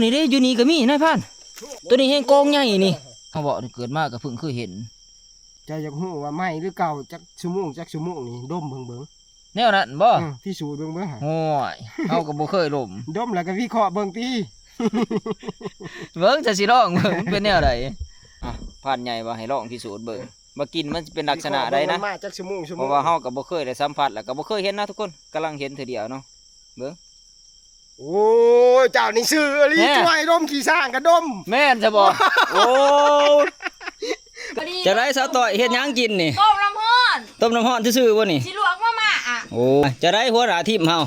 ນີ້ເດ້ ຢູ່ນີ້ກໍມີນາຍພານ ໂຕນີ້ແຮງກອງໃຫຍ່ນີ້ ເຮົາເວົ້ານີ້ເກີດມາກໍເພິ່ງເຄີຍເຫັນ. ເຈົ້າຢາກຮູ້ວ່າໃໝ່ຫຼືເກົ່າ ຈັກຊົ່ວໂມງ ຈັກຊົ່ວໂມງນີ້ ດົມເບິ່ງເບິ່ງ. ແນວນັ້ນບໍ່? ອືມ ພິສູດເບິ່ງເບິ່ງ. ໂອ້ຍ ເຮົາກໍບໍ່ເຄີຍດົມ ດົມແລ້ວກໍວິເຄາະເບິ່ງຕິ ເບິ່ງ ຈະຊິລອງເບິ່ງ ມັນເປັນແນວໃດ. ອ່ະ ພານໃຫຍ່ວ່າໃຫ້ລອງພິສູດເບິ່ງ ວ່າກິ່ນມັນຊິເປັນລັກສະນະໃດນະ ວິເຄາະເບິ່ງມັນມາຈັກຊົ່ວໂມງ ຊົ່ວໂມງ ເພາະວ່າເຮົາກໍບໍ່ເຄີຍໄດ້ສຳຜັດ ແລ້ວກໍບໍ່ເຄີຍເຫັນນະທຸກຄົນ ກຳລັງເຫັນເທື່ອດຽວເນາະ ເບິ່ງ. ໂອ້ຍ ເຈົ້ານີ້ຊື່ອີ່ຫຼີ ແນ່ ຊ່ວຍດົມຂີ້ຊ້າງກໍດົມ ແມ່ນຊະບໍ່? ໂອ້ຍ ຈັ່ງໃດສາວຕ້ອຍ ເຮັດຫຍັງກິນນີ້? ຕົ້ມນ້ຳຮ້ອນ ຕົ້ມນ້ຳຮ້ອນຊື່ໆບໍ່ນີ້? ຊິລວກມາມ່າອະ. ໂອ້ຍ ຈັ່ງໃດຫົວໜ້າທີມເຮົາ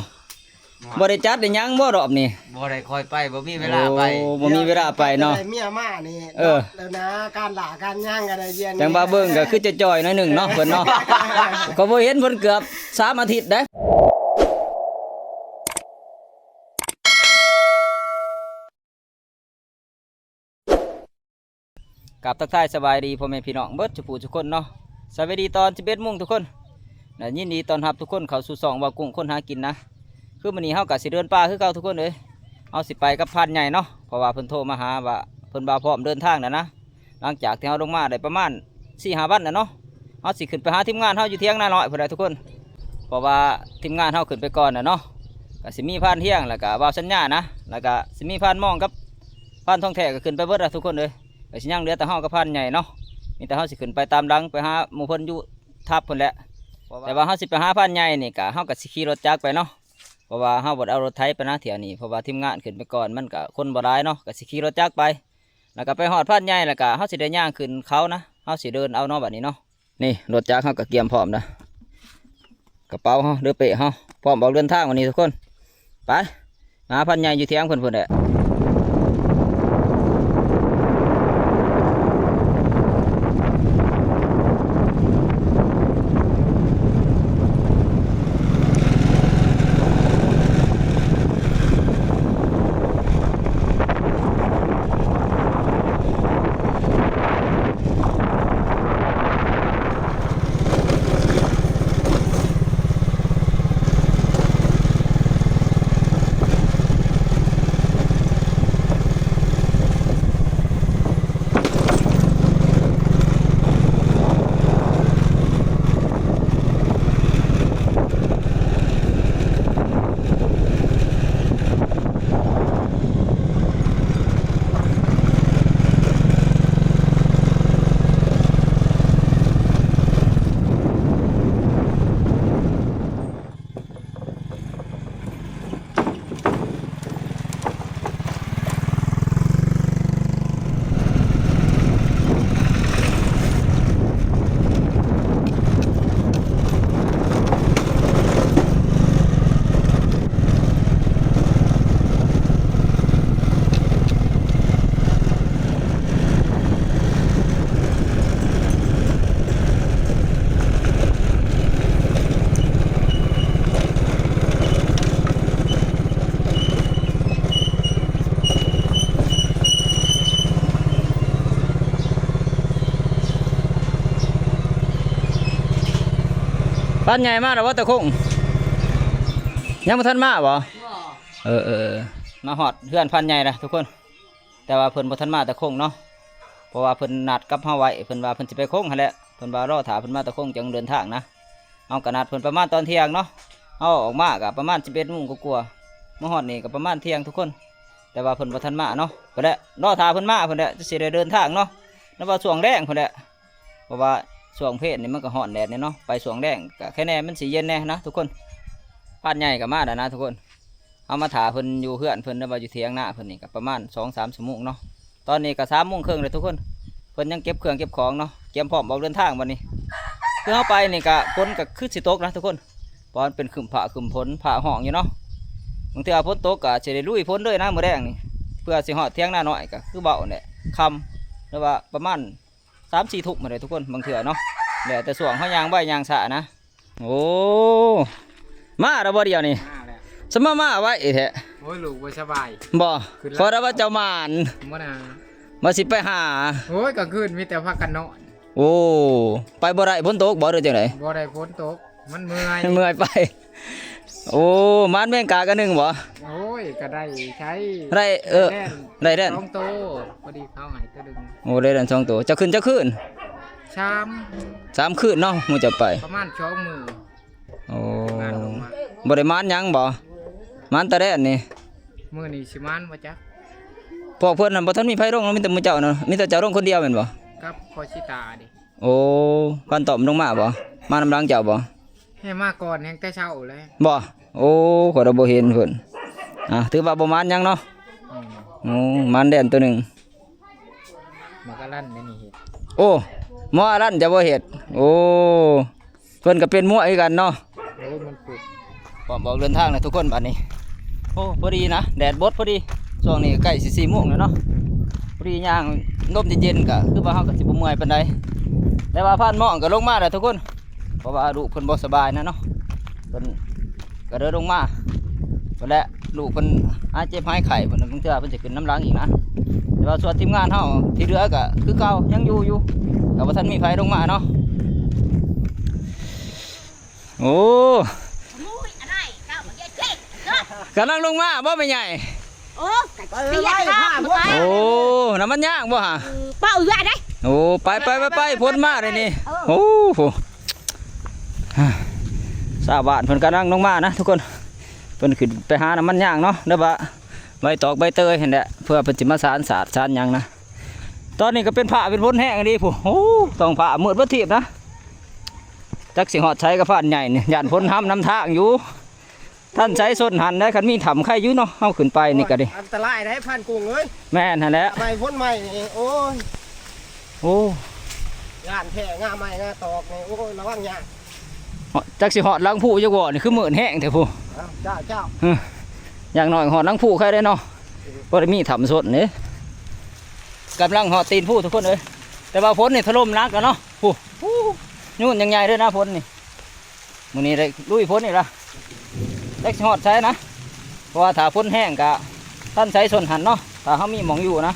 ບໍ່ໄດ້ຈັດໄດ້ຫຍັງບໍ່ລອບນີ້? ບໍ່ໄດ້ຄ່ອຍໄປ ບໍ່ມີເວລາໄປ. ໂອ້ ບໍ່ມີເວລາໄປເນາະ ໄດ້ເມຍມານີ້ ເອີ ເນາະ ແລ້ວນະ ການຫຼ້າການຫຍັງກໍໄດ້ວຽນ ຈັ່ງວ່າເບິ່ງກໍຄືຈະຈ່ອຍໜ້ອຍໜຶ່ງເນາະ ເພິ່ນເນາະ ກໍບໍ່ເຫັນເພິ່ນເກືອບສາມອາທິດເດ້. ກາບທັກທາຍສະບາຍດີພໍ່ແມ່ພີ່ນ້ອງເບິດສູ່ຜູ້ສູ່ຄົນເນາະ ສະບາຍດີຕອນສິບເອັດໂມງທຸກຄົນ ແລະ ຍິນດີຕ້ອນຮັບທຸກຄົນເຂົ້າສູ່ຊ່ອງເວົ້າກຸ້ງຄົນຫາກິນນະ. ຄືມື້ນີ້ເຮົາກໍຊິເດີນປ່າຄືເກົ່າທຸກຄົນເອີຍ ເຮົາຊິໄປກັບພານໃຫຍ່ເນາະ ເພາະວ່າເພິ່ນໂທມາຫາວ່າເພິ່ນວ່າພ້ອມເດີນທາງແລ້ວນະ. ຫຼັງຈາກທີ່ເຮົາລົງມາໄດ້ປະມານສີ່ຫ້າວັນແລ້ວເນາະ ເຮົາຊິຂຶ້ນໄປຫາທີມງານເຮົາຢູ່ຖຽງນານ້ອຍພຸ້ນແຫຼະທຸກຄົນ ເພາະວ່າທີມງານເຮົາຂຶ້ນໄປກ່ອນແລ້ວເນາະ ກໍຊິມີພານທຽງ ແລ້ວກໍບ່າວສັນຍານະ ແລ້ວກໍຊິມີພານມອງກັບພານທອງແທ້ກໍຂຶ້ນໄປເບິດແລ້ວທຸກຄົນເອີຍ ກໍຊິຍັງເຫຼືອແຕ່ເຮົາກັບພານໃຫຍ່ເນາະ ມີແຕ່ເຮົາຊິຂຶ້ນໄປຕາມຫຼັງໄປຫາໝູ່ເພິ່ນຢູ່ທັບພຸ້ນແຫຼະ. ແຕ່ວ່າເຮົາຊິໄປຫາພານໃຫຍ່ນີ້ກໍ ເຮົາກໍຊິຂີ່ລົດຈັກໄປເນາະ ເພາະວ່າເຮົາບໍ່ໄດ້ເອົາລົດໄຖໄປນະທ່ຽວນີ້ ເພາະວ່າທີມງານຂຶ້ນໄປກ່ອນ ມັນກໍຄົນບໍ່ຫຼາຍເນາະ ກໍຊິຂີ່ລົດຈັກໄປ ແລ້ວກໍໄປຮອດພານໃຫຍ່ ແລ້ວກໍເຮົາຊິໄດ້ຍ່າງຂຶ້ນເຂົານະ ເຮົາຊິເດີນເອົາເນາະບັດນີ້ເນາະ. ນີ້ລົດຈັກເຮົາກໍກຽມພ້ອມນະ ກະເປົາເຮົາ ຫຼືເປ້ເຮົາ ພ້ອມອອກເດີນທາງບັດນີ້ທຸກຄົນ. ໄປ ຫາພານໃຫຍ່ຢູ່ຖຽງເພິ່ນພຸ້ນແຫຼະ. ພານໃຫຍ່ມາແລ້ວບໍ່ຕາຄົງ? ຍັງບໍ່ທັນມາບໍ່? ບໍ່. ເອີໆ ມາຮອດເຮືອນພານໃຫຍ່ແລ້ວທຸກຄົນ. ແຕ່ວ່າເພິ່ນບໍ່ທັນມາຕາຄົງເນາະ ເພາະວ່າເພິ່ນນັດກັບເຮົາໄວ້ ເພິ່ນວ່າເພິ່ນຊິໄປຄົງຫັ້ນແຫຼະ ເພິ່ນວ່າລໍຖ້າເພິ່ນມາຕາຄົງຈັ່ງເດີນທາງນະ. ເຮົາກໍນັດເພິ່ນປະມານຕອນທ່ຽງເນາະ ເຮົາອອກມາກໍປະມານສິບເອັດໂມງກວ່າໆ ມາຮອດນີ້ກໍປະມານທ່ຽງທຸກຄົນ ແຕ່ວ່າເພິ່ນບໍ່ທັນມາເນາະ. ພຸ້ນແຫຼະ ລໍຖ້າເພິ່ນມາພຸ້ນແຫຼະ ຈະຊິໄດ້ເດີນທາງເນາະ ແລ້ວວ່າຊ່ວງແລງພຸ້ນແຫຼະ ເພາະວ່າຊ່ວງເພນນີ້ມັນກໍຮ້ອນແດດແດ່ເນາະ ໄປຊ່ວງແລງກໍແຄ່ແນ່ມັນຊິເຢັນແດ່ນະທຸກຄົນ. ພານໃຫຍ່ກໍມາແລ້ວນະທຸກຄົນ. ເຮົາມາຖ້າເພິ່ນຢູ່ເຮືອນເພິ່ນ ຫຼືວ່າຢູ່ຖຽງນາເພິ່ນນີ້ກໍປະມານສອງສາມຊົ່ວໂມງເນາະ. ຕອນນີ້ກໍສາມໂມງເຄິ່ງແລ້ວທຸກຄົນ ເພິ່ນຍັງເກັບເຄື່ອງເກັບຂອງເນາະ ກຽມພ້ອມອອກເດີນທາງບັດນີ້. ຄືເຮົາໄປນີ້ກໍຝົນກໍຄືຊິຕົກນະທຸກຄົນ ເພາະມັນເປັນຄຶ້ມຟ້າຄຶ້ມຝົນ ຟ້າຮ້ອງຢູ່ເນາະ. ບາງເທື່ອຝົນຕົກກໍຊິໄດ້ລຸຍຝົນເລີຍນະມື້ແລງນີ້ ເພື່ອຊິຮອດຖຽງນານ້ອຍກໍຄືເວົ້າແຫຼະ ຄ່ຳ ຫຼືວ່າປະມານສາມສີ່ທຸ່ມພຸ້ນແຫຼະທຸກຄົນ ບາງເທື່ອເນາະ ແລ້ວແຕ່ຊ່ວງເຮົາຍ່າງໄວຍ່າງຊ້ານະ. ໂອ້ ມາແລ້ວບໍ່ດຽວນີ້? ມາແລ້ວ. ສະມາ ມາໄວແທ້. ໂອ້ຍ ລູກບໍ່ສະບາຍ. ບໍ່? ຂໍໄດ້ວ່າເຈົ້າໝານ. ບໍ່ນາ. ວ່າຊິໄປຫາ. ໂອ້ຍ ກາງຄືນມີແຕ່ພາກັນນອນ. ໂອ້ ໄປບໍ່ໄດ້ ຝົນຕົກບໍ່ ຫຼືຈັ່ງໃດ? ບໍ່ໄດ້ຝົນຕົກ ມັນເມື່ອຍ. ເມື່ອຍໄປ. ໂອ້ ມານແມງກາກະໜຶ່ງບໍ່? ໂອ້ຍ ກໍໄດ້ໃຊ້ ໄດ້ ເອີ ໄດ້ແດນ ໄດ້ແດນສອງໂຕ ພໍດີເຂົາໃຫ້ໂຕໜຶ່ງ. ໂອ້ ໄດ້ແດນສອງໂຕ. ເຈົ້າຂຶ້ນຈັກຄືນ? ສາມ ສາມຄືນເນາະ ມື້ເຈົ້າໄປ ປະມານສອງມື້. ໂອ້ ງານລົງມາ ບໍ່ໄດ້ມານຫຍັງບໍ່? ມານແຕ່ແດນນີ້. ມື້ນີ້ຊິມານບໍ່ຈັກ. ພວກເພິ່ນນັ້ນບໍ່ທັນມີໃຜລົງເນາະ ມີແຕ່ໝູ່ເຈົ້າເນາະ ມີແຕ່ເຈົ້າລົງຄົນດຽວແມ່ນບໍ່? ກັບພໍ່ຊິຕາເດ້. ໂອ້ ພັນຕ້ອມລົງມາບໍ່? ມານຳຫຼັງເຈົ້າບໍ່? ແຮ່ມາກ່ອນແຮ່ງແຕ່ເຊົ້າແລ້ວບໍ່? ໂອ້ ຂ້ອຍລະບໍ່ເຫັນເພິ່ນ. ອ່າ ຖືວ່າບໍ່ມານຫຍັງເນາະ. ອືມ ໂອ້ ມານແດນໂຕໜຶ່ງ. ໝໍກາລັນແມ່ນນີ້ເຮັດ. ໂອ້ ໝໍອາລັນຈະບໍ່ເຮັດ. ໂອ້ ເພິ່ນກໍເປັນມວຍຄືກັນເນາະ. ໂອ້ ມັນປຸກ ພ້ອມອອກເດີນທາງແລ້ວທຸກຄົນບາດນີ້. ໂອ້ ພໍດີນະ ແດດບົດພໍດີ. ຊ່ວງນີ້ໃກ້ຊິສີ່ໂມງແລ້ວເນາະ. ພໍດີຍ່າງລົມເຢັນໆ ກໍຄືວ່າເຮົາກໍຊິບໍ່ເມື່ອຍປານໃດ. ແຕ່ວ່າພານໝໍກໍລົງມາແລ້ວທຸກຄົນ ເພາະວ່າລູກເພິ່ນບໍ່ສະບາຍນະເນາະ. ເພິ່ນກໍເດີນລົງມາ ແລະ ລູກເພິ່ນຫາເຈັບຫາຍໄຂ້ ເພິ່ນ ບາງເທື່ອເພິ່ນຊິຂຶ້ນນຳຫຼັງອີກນະ. ແຕ່ວ່າສ່ວນທີມງານເຮົາທີ່ເຫຼືອກໍຄືເກົ່າ ຍັງຢູ່ຢູ່ ກໍບໍ່ທັນມີໃຜລົງມາເນາະ. ໂອ້ ໂອ້ຍ ອັນໃດເຈົ້າ ເຈັບເນາະ ກຳລັງລົງມາບໍ່ແມ່ໃຫຍ່? ໂອ້ ກະເປີດໄວ້ຜ້າ ໂອ້ ນ້ຳມັນຍາງບໍ່ຫາ? ເອີ ເປົ່າເຮືອໄດ້. ໂອ້ ໄປໆໆໆ ຝົນມາເດ້ນີ້. ເອີ ໂອ້ໂຫ ຊາວບ້ານເພິ່ນກຳລັງລົງມານະທຸກຄົນ. ເພິ່ນຂຶ້ນໄປຫານ້ຳມັນຍາງເນາະ ຫຼືວ່າໃບຕອກໃບເຕີຍຫັ້ນແຫຼະ ເພື່ອເພິ່ນຊິມາສານສາດສານຫຍັງນະ. ຕອນນີ້ກໍເປັນຟ້າເປັນຝົນແຮງອີ່ຫຼີພຸ້ນ. ໂອ້ ທ້ອງຟ້າມືດເບິດທີບນະ. ຈັກຊິຮອດໃສກັບພານໃຫຍ່ນີ້ ຢ້ານຝົນຫຳນຳທາງຢູ່. ທ່ານໃສຊົນຫັ້ນໄດ໋ ຄັນມີຖ້ຳໄຄຢູ່ເນາະ ເຮົາຂຶ້ນໄປນີ້ກໍດີ. ໂອ້ຍ ອັນຕະລາຍໄດ໋ພານກຸງເອີຍ. ແມ່ນຫັ້ນແຫຼະ ໄປຝົນໃໝ່ນີ້ ໂອ້ຍ ໂອ້ ຢ້ານແທ້ ງາໄມ້ງາຕອກນີ້ ໂອ້ຍ ລະວັງຍາກ. ຈັກຊິຮອດຫຼັງພູຈັກບໍ່ນີ້ ຄືມືດແຮງແທ້ພຸ້ນ. ເຈົ້າ ເຈົ້າ ເອີ ຢ່າງໜ້ອຍຮອດຫຼັງພູໄຄໄດ໋ເນາະ. ອືມ ບໍ່ໄດ້ມີຖ້ຳຊົນເດ້. ກຳລັງຮອດຕີນພູທຸກຄົນເອີຍ ແຕ່ວ່າຝົນນີ້ຖະຫຼົ່ມໜັກແລ້ວເນາະ. ພຸ້ນ ໂອ້ ຍູນຍັງໃຫຍ່ເດີນະຝົນນີ້. ມື້ນີ້ໄດ້ລຸຍຝົນອີກລະ ຈັກຊິຮອດໃສນະ ເພາະວ່າຖ້າຝົນແຮງກະຕັນໃສຊົນຫັ້ນເນາະ ຖ້າເຮົາມີໝ່ອງຢູ່ນະ.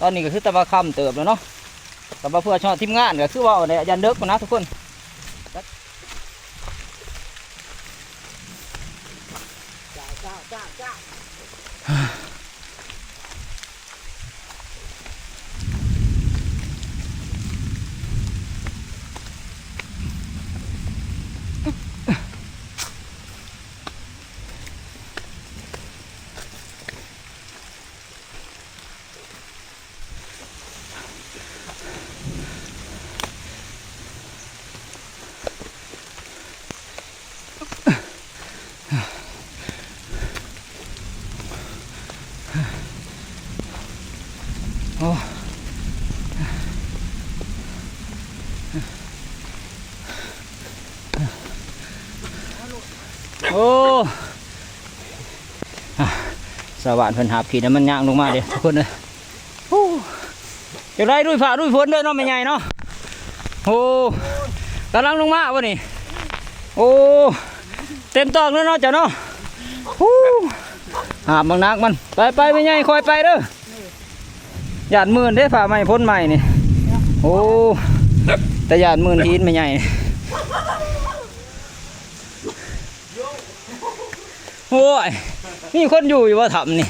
ຕອນນີ້ກໍຄືແຕ່ວ່າຄ່ຳເຕີບແລ້ວເນາະ ກໍບໍ່ເພື່ອຊອດທີມງານ ກໍຄືເວົ້າແຫຼະ ຢ້ານເດິກພຸ້ນນະທຸກຄົນ. ໂອ້ ໂອ້ ອ່າ ຊາວບ້ານເພິ່ນຫາບຂີ້ນ້ຳມັນຍາງລົງມາເດ້ທຸກຄົນເອີຍ. ໂອ້ ຈະໄດ້ລຸຍຟ້າລຸຍຝົນເດີເນາະແມ່ໃຫຍ່ເນາະ. ໂອ້ ກຳລັງລົງມາບໍ່ນີ້? ໂອ້ ເຕັມຕອກເດີເນາະເຈົ້າເນາະ. ໂອ້ ຫາບບັກໜັກມັນ. ໄປໆ ແມ່ໃຫຍ່ ຄ່ອຍໄປເດີ. ຢ້ານມື່ນເດ້ ຟ້າໃໝ່ຝົນໃໝ່ນີ້. ໂອ້ ແຕ່ຢ້ານມື່ນຫີນແມ່ໃຫຍ່. ໂອ້ຍ ມີຄົນຢູ່ຢູ່ບໍ່ຖ້ຳນີ້?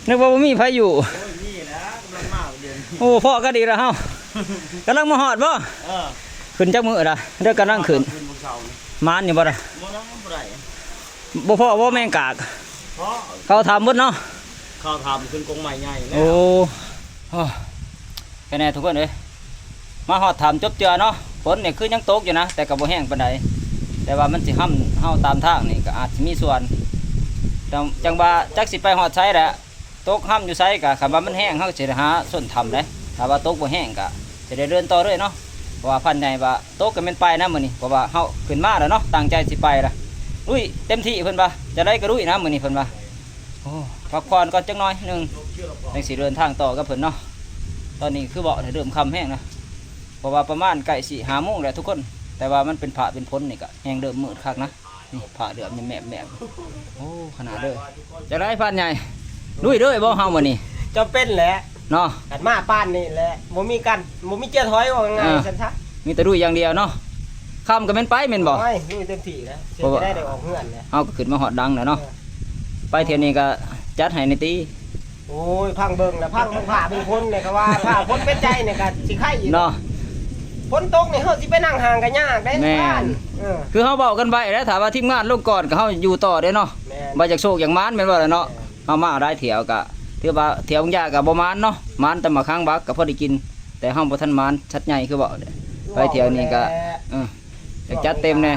ນຶກວ່າບໍ່ມີໃຜຢູ່. ໂອ້ຍ ມີແລ້ວ ກຳລັງມາເດີ. ໂອ້ ພໍ້ກັນອີກແລ້ວເຮົາ. ກຳລັງມາຮອດບໍ່? ເອີ ຂຶ້ນຈັກມື້ລະ? ເດີ ກຳລັງຂຶ້ນ. ຂຶ້ນມື້ເຊົ້ານີ້. ໝານຢູ່ບໍ່ລະ? ບໍ່ນະ ບໍ່ໄດ້. ບໍ່ພໍ້ບໍ່ແມງກາກ? ພໍ້. ເຂົ້າຖ້ຳເບິດເນາະ? ເຂົ້າຖ້ຳ ຂຶ້ນກົງໄມ້ໃຫຍ່ແລ້ວ. ໂອ້ ໂອ້ ແຄ່ແນ່ທຸກຄົນເອີຍ. ມາຮອດຖ້ຳຈົບເຈື່ອເນາະ. ຝົນນີ້ຄືຍັງຕົກຢູ່ນະ ແຕ່ກໍບໍ່ແຮງປານໃດ. ແຕ່ວ່າມັນຊິຫຳເຮົາຕາມທາງນີ້ກໍອາດຊິມີສ່ວນ. ຈັ່ງ ຈັ່ງວ່າຈັກຊິໄປຮອດໃສແຫຼະ ຕົກຫຳຢູ່ໃສກໍ ຄັນວ່າມັນແຮງ ເຮົາກໍຊິໄດ້ຫາຊົນຖ້ຳເດ້. ຖ້າວ່າຕົກບໍ່ແຮງກໍຊິໄດ້ເດີນຕໍ່ເລີຍເນາະ. ເພາະວ່າພັນໃຫຍ່ວ່າຕົກກໍແມ່ນໄປນະມື້ນີ້ ເພາະວ່າເຮົາຂຶ້ນມາແລ້ວເນາະ ຕັ້ງໃຈຊິໄປລະ ລຸຍເຕັມທີ່ເພິ່ນວ່າ ຈະໄດ້ກໍລຸຍນະມື້ນີ້ເພິ່ນວ່າ. ໂອ້ ພັກຜ່ອນກ່ອນຈັກໜ້ອຍໜຶ່ງ ຈັ່ງຊິເດີນທາງຕໍ່ກັບເພິ່ນເນາະ. ຕອນນີ້ຄືເວົ້າແທ້ ເລີ່ມຄ່ຳແຮງນະ ເພາະວ່າປະມານໃກ້ຊິຫ້າໂມງແລ້ວທຸກຄົນ. ແຕ່ວ່າມັນເປັນຟ້າເປັນຝົນນີ້ກະແຮງເລີ່ມມືດຄັກນະ. ນີ້ຟ້າເຫຼືອມແມບໆ. ໂອ້ ຂະໜາດເດີ. ຈັ່ງໃດພານໃຫຍ່ ລຸຍເດີບໍ່ເຮົາມື້ນີ້? ຈຳເປັນແຫຼະເນາະ ກັນມາປານນີ້ແຫຼະ ບໍ່ມີກັນ ບໍ່ມີເຈຍຖອຍ ວ່າງ່າຍໆ ເອີ ຊັ້ນຊະ. ມີແຕ່ລຸຍຢ່າງດຽວເນາະ. ຄ່ຳກໍແມ່ນໄປແມ່ນບໍ່? ໂອ້ຍ ລຸຍເຕັມທີ່ນະ ເພາະວ່າ ຊິໄດ້ ໄດ້ອອກເຮືອນແຫຼະ. ເຮົາກໍຂຶ້ນມາຮອດດັງແລ້ວເນາະ. ເອີ ໄປທ່ຽວນີ້ກໍຈັດໃຫ້ແດ່ຕິ. ໂອ້ຍ ພັງເບິ່ງນະ ພັງເບິ່ງຜ້າເບິ່ງຝົນນີ້ກໍວ່າ ຜ້າຝົນເປັນໃຈນີ້ກໍຊິໄຄອີກເນາະ. ຝົນຕົກນີ້ເຮົາຊິໄປນັ່ງຫ້າງກໍຍາກເດ້. ແມ່ນ ເອີ ຄືເຮົາເວົ້າກັນໄວ້ແລ້ວ ຖ້າວ່າທີມງານລົງກ່ອນກໍເຮົາຢູ່ຕໍ່ເດ້ເນາະ. ແມ່ນ ວ່າຢາກໂຊກຢາກໝານແມ່ນບໍ່ລະເນາະ. ແມ່ນ ເຮົາມາຫຼາຍຖ້ຽວກໍຖືວ່າຖ້ຽວບາງຢ່າງກໍບໍ່ໝານເນາະ ໝານແຕ່ໝາກຄັງບັກກໍພໍໄດ້ກິນ ແຕ່ເຮົາບໍ່ທັນໝານສັດໃຫຍ່ຄືເວົ້າເດ້. ເວົ້າ ໄປຖ້ຽວນີ້ກໍ ແລ້ວ ເອີ ຢາກຈັດເຕັມແດ່.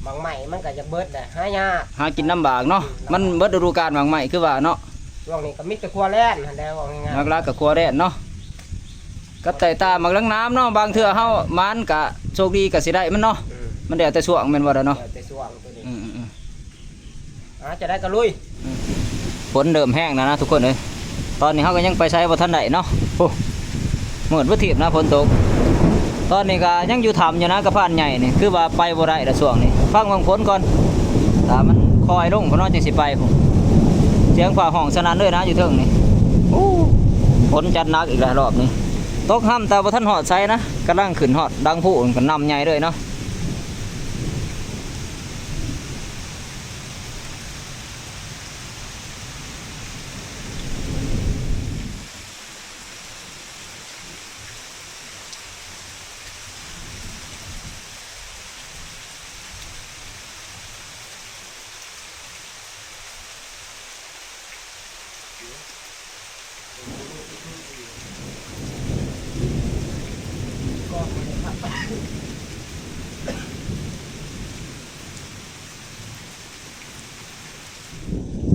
ໝາກໄມ້ມັນກໍຢາກເບິດແຫຼະ ຫາຍາກ ຫາກິນລຳບາກເນາະ. ອືມ ມັນເບິດລຳບາກ ລະດູການໝາກໄມ້ຄືວ່າເນາະ. ຊ່ວງນີ້ກໍມີແຕ່ຄົວແລ່ນຫັ້ນແຫຼະ ເວົ້າງ່າຍໆ ຫຼັກໆກໍຄົວແລ່ນເນາະ ກັບໄຕ່ຕາໝາກນາງນາມເນາະ. ບາງເທື່ອເຮົາໝານກໍໂຊກດີກໍຊິໄດ້ມັນເນາະ. ອືມ ມັນແລ້ວແຕ່ຊ່ວງແມ່ນບໍ່ລະເນາະ? ແລ້ວແຕ່ຊ່ວງຕົວນີ້. ອືມໆໆ ອ່າ ຈະໄດ້ກໍລຸຍ. ອືມ ຝົນເລີ່ມແຮງແລ້ວນະທຸກຄົນເອີຍ. ຕອນນີ້ເຮົາກໍຍັງໄປໃສບໍ່ທັນໄດ້ເນາະ. ໂອ້ ມືດບໍ່ທີບນະ ຝົນຕົກ. ຕອນນີ້ກໍຍັງຢູ່ຖ້ຳຢູ່ນະ ກະພານໃຫຍ່ນີ້ ຄືວ່າໄປບໍ່ໄດ້ລະຊ່ວງນີ້. ຟັງເບິ່ງຝົນກ່ອນ ຖ້າມັນຄ່ອຍລົງພຸ້ນເນາະ ຈັ່ງຊິໄປພຸ້ນ. ສຽງຟ້າຮ້ອງສະໜັ່ນເລີຍນະຢູ່ເທິງນີ້. ໂອ້ ຝົນຈັດໜັກອີກແລ້ວຮອບນີ້. ຕົກຮຳແຕ່ບໍ່ທັນຮອດໃສນະ ກຳລັງຂຶ້ນຮອດດັງພູ ກໍນ້ຳໃຫຍ່ເລີຍເນາະ.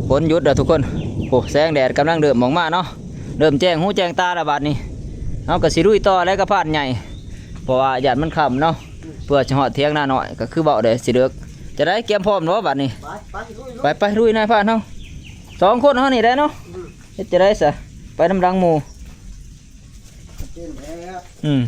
ຝົນຢຸດແລ້ວທຸກຄົນ. ໂອ້ ແສງແດດກຳລັງເລີ່ມອອກມາເນາະ ເລີ່ມແຈ້ງຫູແຈ້ງຕາແລ້ວບາດນີ້. ເຮົາກໍຊິລຸຍຕໍ່ແຫຼະກະພານໃຫຍ່ ເພາະວ່າຢ້ານມັນຄ່ຳເນາະ ເພື່ອຊິຮອດຖຽງນານ້ອຍ ກໍຄືເວົ້າໄດ້ ຊິເດິກ. ຈະໄດ້ກຽມພ້ອມແລ້ວບໍ່ບາດນີ້? ໄປ ໄປ ລຸຍ ໄປ ໄປ ລຸຍນາຍພານເຮົາ ສອງຄົນເຮົານີ້ແຫຼະເນາະ. ອືມ ເຮັດຈັ່ງໃດຊະ ໄປນຳຫຼັງໝູ່. ອືມ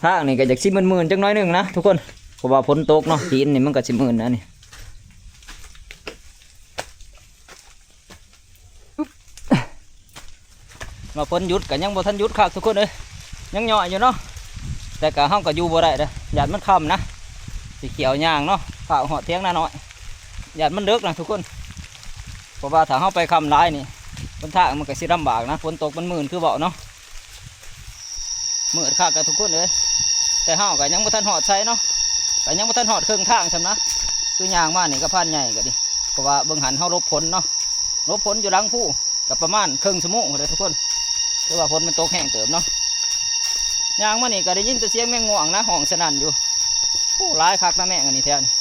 ທາງນີ້ກໍຢາກຊິມື່ນໆຈັກໜ້ອຍໜຶ່ງນະທຸກຄົນ ເພາະວ່າຝົນຕົກເນາະ ຫີນນີ້ມັນກໍຊິມື່ນນະນີ້. ວ່າຝົນຢຸດກໍຍັງບໍ່ທັນຢຸດຄັກທຸກຄົນເອີຍ ຍັງຍ້ອຍຢູ່ເນາະ. ແຕ່ກໍເຮົາກໍຢູ່ບໍ່ໄດ້ເດ້ ຢ້ານມັນຄ່ຳນະ ຊິຂ້ຽວຍ່າງເນາະ ພາຮອດຖຽງນານ້ອຍ ຢ້ານມັນເດິກນະທຸກຄົນ. ເພາະວ່າຖ້າເຮົາໄປຄ່ຳຫຼາຍນີ້ ຫົນທາງມັນກໍຊິລຳບາກນະ ຝົນຕົກມັນມື່ນຄືເວົ້າເນາະ. ມືດຄັກກະທຸກຄົນເອີຍ ແຕ່ເຮົາກໍຍັງບໍ່ທັນຮອດໃສເນາະ ກໍຍັງບໍ່ທັນຮອດເຄິ່ງທາງຊ້ຳນະ. ຄືຍ່າງມານີ້ກະພານໃຫຍ່ກໍດີ ເພາະວ່າເບິ່ງຫັ້ນເຮົາຫຼົບຝົນເນາະ ຫຼົບຝົນຢູ່ຫຼັງພູ ກໍປະມານເຄິ່ງຊົ່ວໂມງພຸ້ນແຫຼະທຸກຄົນ. ຄືວ່າຝົນມັນຕົກແຮງເຕີບເນາະ ຍ່າງມານີ້ກໍໄດ້ຍິນແຕ່ສຽງແມງງວງນະ ຮ້ອງສະໜັ່ນຢູ່. ໂອ້ ຫຼາຍຄັກນະແມງອັນນີ້ແຖວນີ້.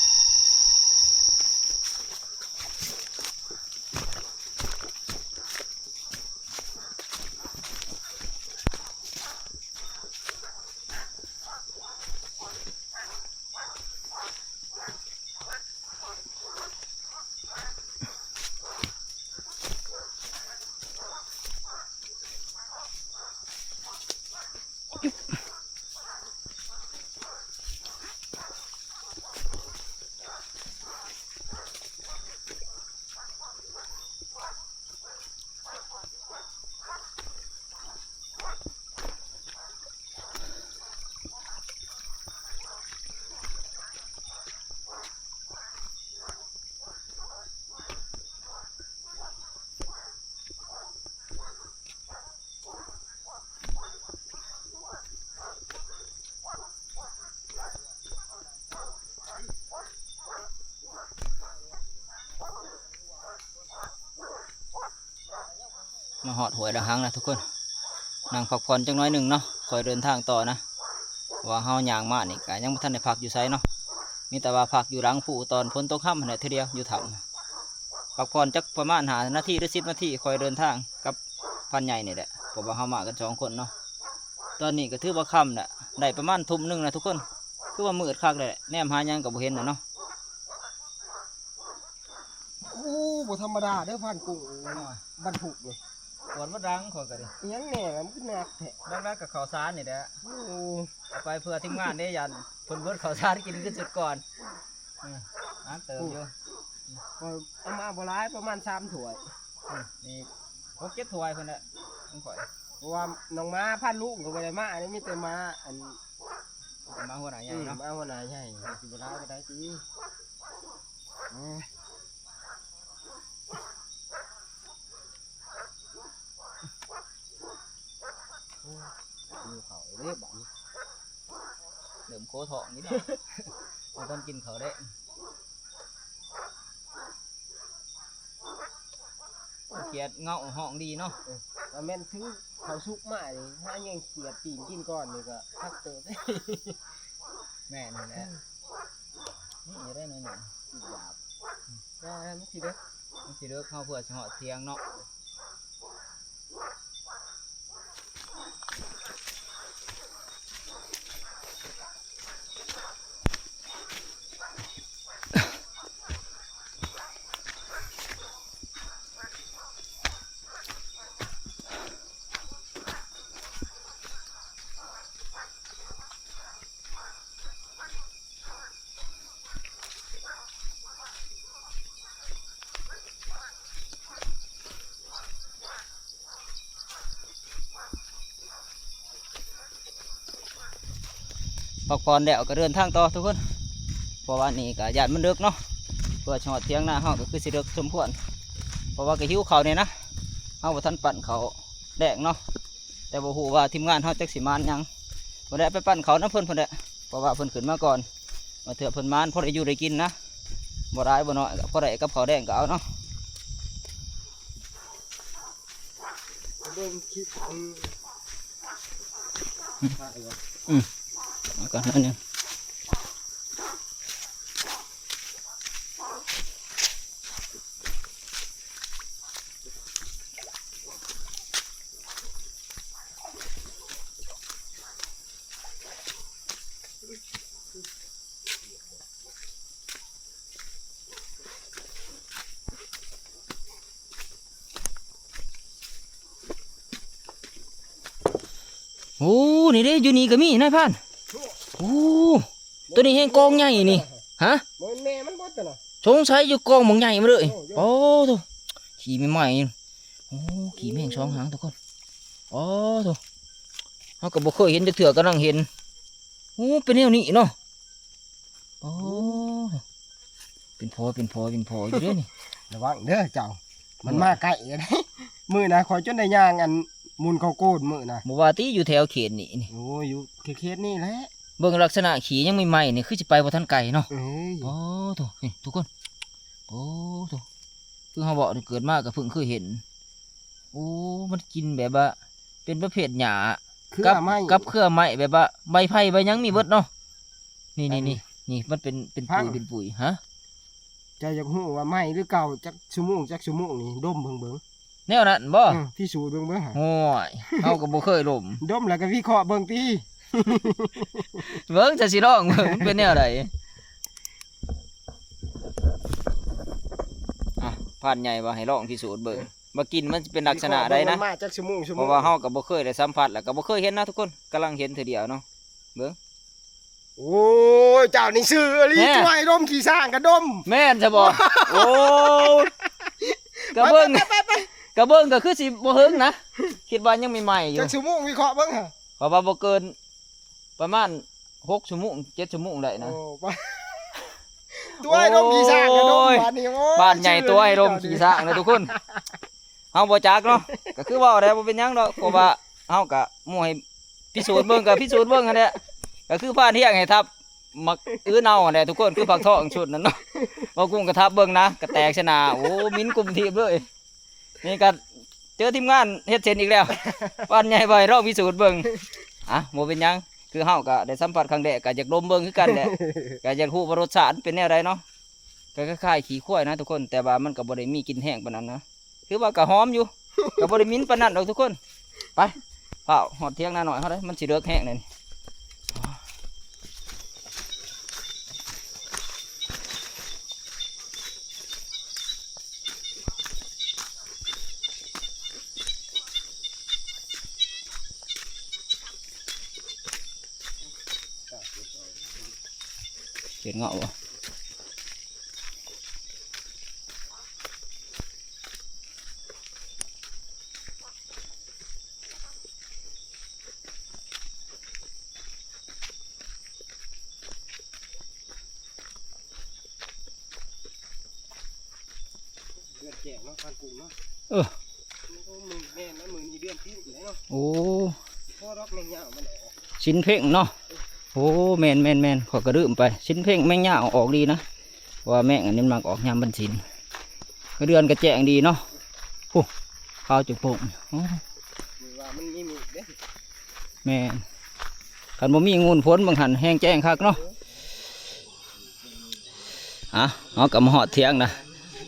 ມາຮອດຫ້ວຍລະຫັງແລ້ວທຸກຄົນ ນັ່ງພັກຜ່ອນຈັກໜ້ອຍໜຶ່ງເນາະ ຄ່ອຍເດີນທາງຕໍ່ນະ. ເພາະວ່າເຮົາຍ່າງມານີ້ກະຍັງບໍ່ທັນໄດ້ພັກຢູ່ໃສເນາະ ມີແຕ່ວ່າພັກຢູ່ຫຼັງພູຕອນຝົນຕົກຮຳຫັ້ນແຫຼະ ເທື່ອດຽວຢູ່ຖ້ຳ ພັກຜ່ອນຈັກປະມານຫ້ານາທີ ຫຼື ສິບນາທີ ຄ່ອຍເດີນທາງກັບພານໃຫຍ່ນີ້ແຫຼະ ເພາະວ່າເຮົາມາກັນສອງຄົນເນາະ. ຕອນນີ້ກໍຖືວ່າຄ່ຳແຫຼະ ໄດ້ປະມານທຸ່ມໜຶ່ງແລ້ວທຸກຄົນ ຄືວ່າມືດຄັກແຫຼະ ແນມຫາຫຍັງກໍບໍ່ເຫັນແລ້ວເນາະ. ໂອ້ ບໍ່ທຳມະດາເດີ ພານກຸ້ງບັນທຸກນີ້ ປວດບໍ່ດັງຂ້ອຍກໍດີ. ອີຫຍັງແນ່ລະ ມັນຄືໜັກແທ້? ຫຼັກໆກໍເຂົ້າສານນີ້ແຫຼະ. ໂອ້ ເອົາໄປເພື່ອທີມງານເດ້ ຢ້ານເພິ່ນເບິດເຂົ້າສານກິນຄືຊຸດກ່ອນ. ເອີ ໜັກເຕີບຢູ່. ຂ້ອຍເອົາມາບໍ່ຫຼາຍ ປະມານສາມຖ້ວຍ. ອືມ ນີ້ຫົກເຈັດຖ້ວຍພຸ້ນແຫຼະຂອງຂ້ອຍ. ເພາະວ່ານ້ອງໝາພາລຸງກໍບໍ່ໄດ້ມາ ອັນນີ້ມີແຕ່ໝາ ອັນ ໝາຫົວໜ້າໃຫຍ່ເນາະ ອືມ ໝາຫົວໜ້າໃຫຍ່ ຊິບໍ່ຫຼາຍປານໃດຕິ ເອີ ໂອ້ຍ ຫິວເຂົ້າເດ້ບາດນີ້ ເລີ່ມໂຄທ້ອງນີ້ແຫຼະ ບໍ່ທັນກິນເຂົ້າເດ້. ຂຽດເຫງົາະຮ້ອງດີເນາະ ເອີ ວ່າແມ່ນຖືເຂົ້າສຸກມານີ້ ຫາແຍ່ງຂຽດປີ້ງກິນກ່ອນນີ້ກໍຄັກເຕີບ ແມ່ນຫັ້ນແຫຼະ ນີ້ຢູ່ໄດ້ໜ້ອຍໜຶ່ງ ກິນຢາກ ອືມ ມັນຊິເດິກ ມັນຊິເດິກ ເຮົາເພື່ອຊິຮອດທຽງເນາະ. ພັກຜ່ອນແລ້ວກໍເດີນທາງຕໍ່ທຸກຄົນ ເພາະວ່ານີ້ກໍຢ້ານມັນເດິກເນາະ ເພື່ອຊິຮອດຖຽງນາເຮົາກໍຄືຊິເດິກສົມຄວນ ເພາະວ່າກໍຫິວເຂົ້າແດ່ນະ ເຮົາບໍ່ທັນປັ້ນເຂົ້າແລງເນາະ ແຕ່ບໍ່ຮູ້ວ່າທີມງານເຮົາຈັກຊິມານຫຍັງ ບໍ່ໄດ້ໄປປັ້ນເຂົ້ານຳເພິ່ນພຸ້ນແຫຼະ ເພາະວ່າເພິ່ນຂຶ້ນມາກ່ອນ ບາງເທື່ອເພິ່ນມານພໍໄດ້ຢູ່ໄດ້ກິນນະ ບໍ່ຫຼາຍບໍ່ໜ້ອຍ ກໍພໍໄດ້ກັບເຂົ້າແລງກໍເອົາເນາະ. ເບິ່ງຄລິບ ອືມ ອືມ ເອົາກ່ອນໜ້ອຍໜຶ່ງ. ໂອ້ ນີ້ເດ້ ຢູ່ນີ້ກໍມີນາຍພານ ໂອ້ ຕົວນີ້ແຮງກອງໃຫຍ່ນີ້ ຮະ ບໍ່ແມ່ນແມ່ມັນບໍ່ຕົວນະ ສົງໄສຢູ່ກອງບັກໃຫຍ່ມາເລີຍ ໂອ້ໂຫ ໂອ້ໂທ້ ຂີ້ໃໝ່ໆ ໂອ້ ຂີ້ແມງສອງຫາງທຸກຄົນ ໂອ້ໂທ້ ເຮົາກໍບໍ່ເຄີຍເຫັນຈັກເທື່ອ ກຳລັງເຫັນ ໂອ້ ເປັນແນວນີ້ເນາະ ໂອ້ ເປັນພໍ ເປັນພໍ ເປັນພໍຢູ່ເດ້ນີ້ ລະວັງເດີເຈົ້າ ມັນມາໃກ້ເດ້ ມື້ນະຂ້ອຍຈົນໄດ້ຍ່າງອັນ ໝຸ່ນເຂົ້າໂກນມື້ນະ ບໍ່ວ່າຕິຢູ່ແຖວເຂດນີ້ນີ້ ໂອ້ຍ ຢູ່ເຂດນີ້ແຫຼະ ເບິ່ງລັກສະນະຂີ້ຍັງໃໝ່ໆນີ້ ຄືຊິໄປບໍ່ທັນໄກເນາະ ເອີຍ ໂອ້ໂທ້ ນີ້ທຸກຄົນ ໂອ້ໂທ້ ຄືເຮົາເວົ້ານີ້ ເກີດມາກໍເພິ່ງເຄີຍເຫັນ ໂອ້ ມັນກິນແບບວ່າເປັນປະເພດຫຍ້າ ເຄືອໄມ້ ກັບເຄືອໄມ້ ແບບວ່າໃບໄຜ່ໃບຫຍັງມີເບິດເນາະ ນີ້ໆໆ ນີ້ມັນເປັນ ເປັນປຸຍ ເປັນປຸຍ ຮະ ເຈົ້າຢາກຮູ້ວ່າໃໝ່ຫຼືເກົ່າ ຈັກຊົ່ວໂມງ ຈັກຊົ່ວໂມງນີ້ ດົມເບິ່ງເບິ່ງ ແນວນັ້ນບໍ່ ເອີ ພິສູດເບິ່ງເບິ່ງ ໂອ້ຍ ເຮົາກໍບໍ່ເຄີຍດົມ ດົມແລ້ວກໍວິເຄາະເບິ່ງຕິ ເບິ່ງ ຈະຊິລອງເບິ່ງ ມັນເປັນແນວໃດ ອ່ະ ພານໃຫຍ່ວ່າໃຫ້ລອງພິສູດເບິ່ງ ວ່າກິ່ນມັນຊິເປັນລັກສະນະໃດນະ ວິເຄາະເບິ່ງມັນມາຈັກຊົ່ວໂມງ ເພາະວ່າເຮົາກໍບໍ່ເຄີຍໄດ້ສຳຜັດ ແລ້ວກໍບໍ່ເຄີຍເຫັນນະທຸກຄົນ ກຳລັງເຫັນເທື່ອດຽວເນາະ ເບິ່ງ ໂອ້ຍ ເຈົ້ານີ້ຊື່ອີ່ຫຼີ ແທ້ ຕົວໃຫ້ດົມຂີ້ຊ້າງກໍດົມ ແມ່ນຊະບໍ່ ໂອ້ຍ ກະເບິ່ງ ໄປໆໆໆ ກະເບິ່ງກໍຄືຊິບໍ່ເຫິງນະ ຄິດວ່າຍັງໃໝ່ໆຢູ່ ຈັກຊົ່ວໂມງ ວິເຄາະເບິ່ງຫາ ເພາະວ່າບໍ່ເກີນປະມານຫົກຊົ່ວໂມງ ເຈັດຊົ່ວໂມງໄດ້ນະ ໂອ້ ຕົວໃຫ້ດົມຂີ້ຊ້າງກໍດົມ ໂອ້ຍ ບາດນີ້ ໂອ້ຍ ບ້ານໃຫຍ່ຕົວໃຫ້ດົມຂີ້ຊ້າງເລີຍທຸກຄົນ ເຮົາບໍ່ຈັກເນາະ ກໍຄືເວົ້າໄດ້ ບໍ່ເປັນຫຍັງດອກ ເພາະວ່າເຮົາກະໝູ່ໃຫ້ພິສູດເບິ່ງ ກະພິສູດເບິ່ງຫັ້ນແຫຼະ ກະຄືພານຮຽກໃຫ້ທັບໝາກອຶເນົ່າຫັ້ນແຫຼະທຸກຄົນ ຄືຝັກທອງຊຸດນັ້ນເນາະ ເວົ້າກຸ້ງກະທັບເບິ່ງນະ ກະແຕກຊະໜາ ໂອ້ ໝິ່ນກຸ້ມທີບເລີຍ ນີ້ກະເຈີທີມງານເຮັດເຊັ່ນອີກແລ້ວ ບ້ານໃຫຍ່ບໍ່ໃຫ້ລອງພິສູດເບິ່ງ ອ່ະ ບໍ່ເປັນຫຍັງ ຄືເຮົາກະໄດ້ສຳຜັດຄັ້ງແລກ ກະຢາກດົມເບິ່ງຄືກັນແຫຼະ ກະຢາກຮູ້ວ່າລົດຊາດມັນເປັນແນວໃດເນາະ ກໍຄ້າຍໆຂີ້ຄວາຍນະທຸກຄົນ ແຕ່ວ່າມັນກໍບໍ່ໄດ້ມີກິ່ນແຮງປານນັ້ນນະ ຖືວ່າກໍຫອມຢູ່ ກໍບໍ່ໄດ້ໝິ່ນປານນັ້ນດອກທຸກຄົນ ໄປ ຟ້າວຮອດຖຽງນານ້ອຍເຮົາເດ້ ມັນຊິເລິກແຮງແລ້ວນີ້ ເຫັນເງາະບໍ່? ໂ ແຈກເນາະ ພັນກຸ້ງເນາະ ເອີ ໂອ້ ມື້ແມ່ນນະ ມື້ນີ້ເດືອນສິບແລ້ວເນາະ ໂອ້ ພໍດອກແມງຍາວມັນອອກ ສິນເພັງເນາະ ໂອ້ ແມ່ນໆໆ ຂ້ອຍກໍລືມໄປ ສິນເພັງແມງຍາວອອກດີນະ ເພາະວ່າແມງອັນນີ້ມັນມັກອອກຍາມວັນສິນ ເດືອນກໍແຈ້ງດີເນາະ ໂອ້ ຂາວຈຸໂປ່ງ ໂອ້ ມື້ວ່າມັນມີເມກເດ້ ແມ່ນ ຄັນບໍ່ມີງູນຝົນບາງຫັ້ນແຮງແຈ້ງຄັກເນາະ ອ່ະ ເຮົາກໍມາຮອດຖຽງນະ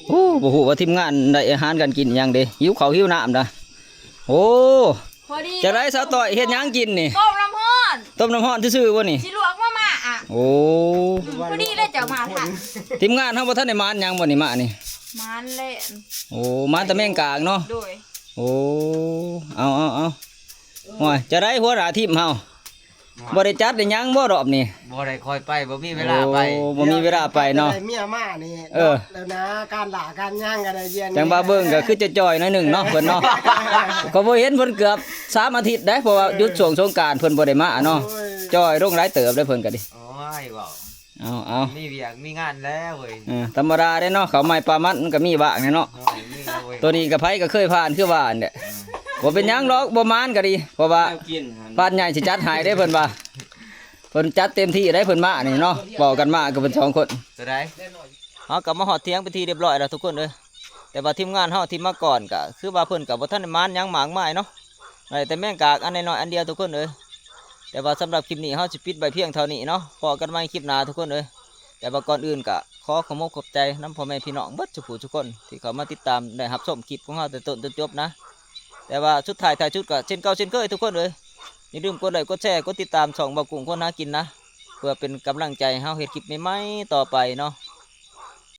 ໂອ້ ບໍ່ຮູ້ວ່າທີມງານໄດ້ອາຫານການກິນຫຍັງເດ້ ຫິວເຂົ້າຫິວນ້ຳນະ ໂອ້ ພໍດີ ຈະໄດ້ສາວຕ້ອຍເຮັດຫຍັງກິນນີ້ ຕົ້ມນ້ຳຮ້ອນ ຕົ້ມນ້ຳຮ້ອນຊື່ໆບໍ່ນີ້ ຊິລວກມາມ່າອະ ໂອ້ ອືມ ພໍດີເລີຍເຈົ້າມາທັນ ທີມງານເຮົາບໍ່ທັນໄດ້ໝານຫຍັງບໍ່ນີ້ ມານີ້ ໝານແລ້ວ ໂອ້ ໝານແຕ່ແມງກາກເນາະ ໂດຍ ໂອ້ ເອົາໆໆ ໂອ້ຍ ຈະໄດ້ຫົວໜ້າທີມເຮົາ ບໍ່ໄດ້ຈັດໄດ້ຫຍັງບໍ່ລອບນີ້ ບໍ່ໄດ້ຄ່ອຍໄປ ບໍ່ມີເວລາໄປ ໂອ້ ບໍ່ມີເວລາໄປເນາະ ໄດ້ເມຍມານີ້ ເອີ ເນາະ ແລ້ວນະ ການຫຼ້າການຫຍັງກໍໄດ້ວຽນ ຈັ່ງວ່າເບິ່ງກໍຄືຈະຈ່ອຍໜ້ອຍໜຶ່ງເນາະ ເພິ່ນເນາະ ກໍບໍ່ເຫັນເພິ່ນເກືອບສາມອາທິດໄດ໋ ເພາະວ່າຢຸດຊ່ວງສົງການ ເພິ່ນບໍ່ໄດ້ມາເນາະ ໂອ້ຍ ຈ່ອຍລົງຫຼາຍເຕີບເດ້ເພິ່ນກໍດີ ໂອ້ຍ ເວົ້າ ເອົາໆ ມີວຽກມີງານແລ້ວເວີຍ ເອີ ທຳມະດາເດ້ເນາະ ເຂົ້າໄມ້ປາມັນມັນກໍມີບ້າງແດ່ເນາະ ໂອ້ຍ ມີແລ້ວເວີຍ ໂຕນີ້ກໍໃຜກໍເຄີຍຜ່ານຄືວ່າຫັ້ນແຫຼະ ອືມ ບໍ່ເປັນຫຍັງດອກ ບໍ່ໝານກໍດີ ເພາະວ່າ ແນວກິນຫັ້ນ ພານໃຫຍ່ຊິຈັດໃຫ້ເດ້ເພິ່ນວ່າ ເພິ່ນຈັດເຕັມທີ່ໄດ໋ ເພິ່ນມານີ້ເນາະ ເວົ້າກັນມາກໍເປັນສອງຄົນ ຕົວໃດ ເຮົາກໍມາຮອດຖຽງເປັນທີ່ຮຽບຮ້ອຍແລ້ວທຸກຄົນເອີຍ ແຕ່ວ່າທີມງານເຮົາທີ່ມາກ່ອນກໍຄືວ່າເພິ່ນກໍບໍ່ທັນໄດ້ໝານຫຍັງມາກມາຍເນາະ ໄດ້ແຕ່ແມງກາກອັນນ້ອຍໆອັນດຽວທຸກຄົນເອີຍ ແຕ່ວ່າສຳລັບຄລິບນີ້ເຮົາຊິປິດໄວ້ພຽງເທົ່ານີ້ເນາະ ພໍ້ກັນໃໝ່ຄລິບໜ້າທຸກຄົນເອີຍ ແຕ່ວ່າກ່ອນອື່ນກໍຂໍຂອບອົກຂອບໃຈນຳພໍ່ແມ່ພີ່ນ້ອງເບິດສູ່ຜູ້ສູ່ຄົນ ທີ່ເຂົ້າມາຕິດຕາມ ແລະ ຮັບຊົມຄລິບຂອງເຮົາແຕ່ຕົ້ນຈົນຈົບນະ ແຕ່ວ່າສຸດທ້າຍທ້າຍສຸດກໍເຊັ່ນເກົ່າເຊັ່ນຄີຍທຸກຄົນເອີຍ ຢ່າລືມກົດໄລ້ກົດແຊ ກົດຕິດຕາມຊ່ອງເບົາກຸ້ງຄົນຫາກິນນະ ເພື່ອເປັນກຳລັງໃຈໃຫ້ເຮົາເຮັດຄລິບໃໝ່ໆຕໍ່ໄປເນາະ